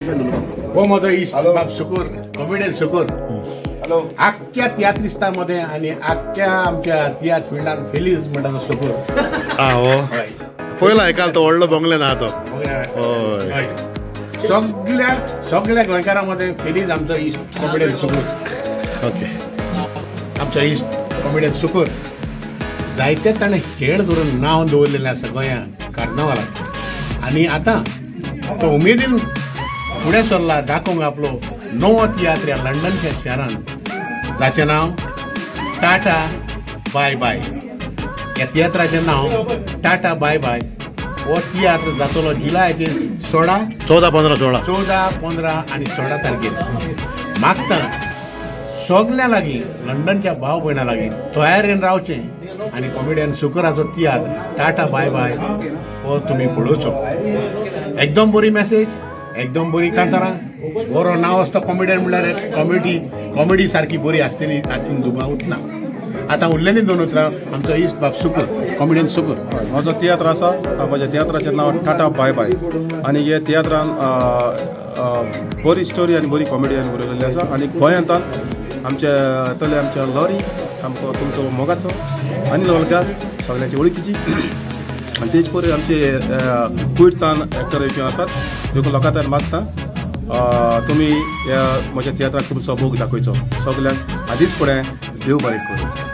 हो म्हजो इश्ट बाब सुकूर, कॉमेडियन सुकूर. आख्ख्या तियात्रिस्ता मध्ये आनी आख्ख्या आमच्या तियात्र फिल्डान फेलीज म्हणटा तो सुकूर. हो, पयला एकाल तो व्हडलो बंगले ना तो. हय, सगळ्या सगळ्या गोंयकारां मध्ये फेलीज आमचो इश्ट कॉमेडियन सुकूर. ओके, आमचो इश्ट कॉमेडियन सुकूर जायते ताणें खेळ धरून नांव दवरलेलें आसा गोंयांत कार्नावालाक. आनी आतां तो उमेदीन फुडें सरला दाखोवंक आपलो नवो तियात्र ह्या लंडनच्या शहरान, जाचें नांव टाटा बाय बाय. ह्या तियात्राचें नांव टाटा बाय बाय. हो तियात्र जातलो जुलयाचे 16, 14, 15, 16, 14, 15 आनी 16 तारखेर. मागता सगल्यां लागीं लंडनच्या भाव भयणां लागीं तयारेन रावचें आनी कॉमेडियन सुकराचो तियात्र टाटा बाय बाय हो तुमी पळोवचो. एकदम बरी मॅसेज, एकदम बरी कांतारां, बरो नांव आसता कॉमेडियन म्हणल्यार कॉमेडी, कॉमेडी सारकी बरी आसतली हातून दुबावूच ना. आतां उरलेली दोन उतरां आमचो इश्ट बाब सुकूर, कॉमेडियन सुकूर. म्हजो तियात्र आसा, म्हज्या तियात्राचें नांव टाटा बाय बाय. आनी हे तियात्रान बरी स्टोरी आनी बरी कॉमेडियन बरयलेली आसा. आनी गोंयांतान आमच्या तले आमच्या लॉरी सामको तुमचो मोगाचो आनी लोलकार सगळ्यांची वळखीची. आनी तेच परी आमचे कुयटान एक्टर येवचे आसात, देखून लोकांक मागता तुमी ह्या म्हज्या तियात्राक तुमचो मोग दाखयचो. सगल्यांक आदींच फुडें देव बरें करूं.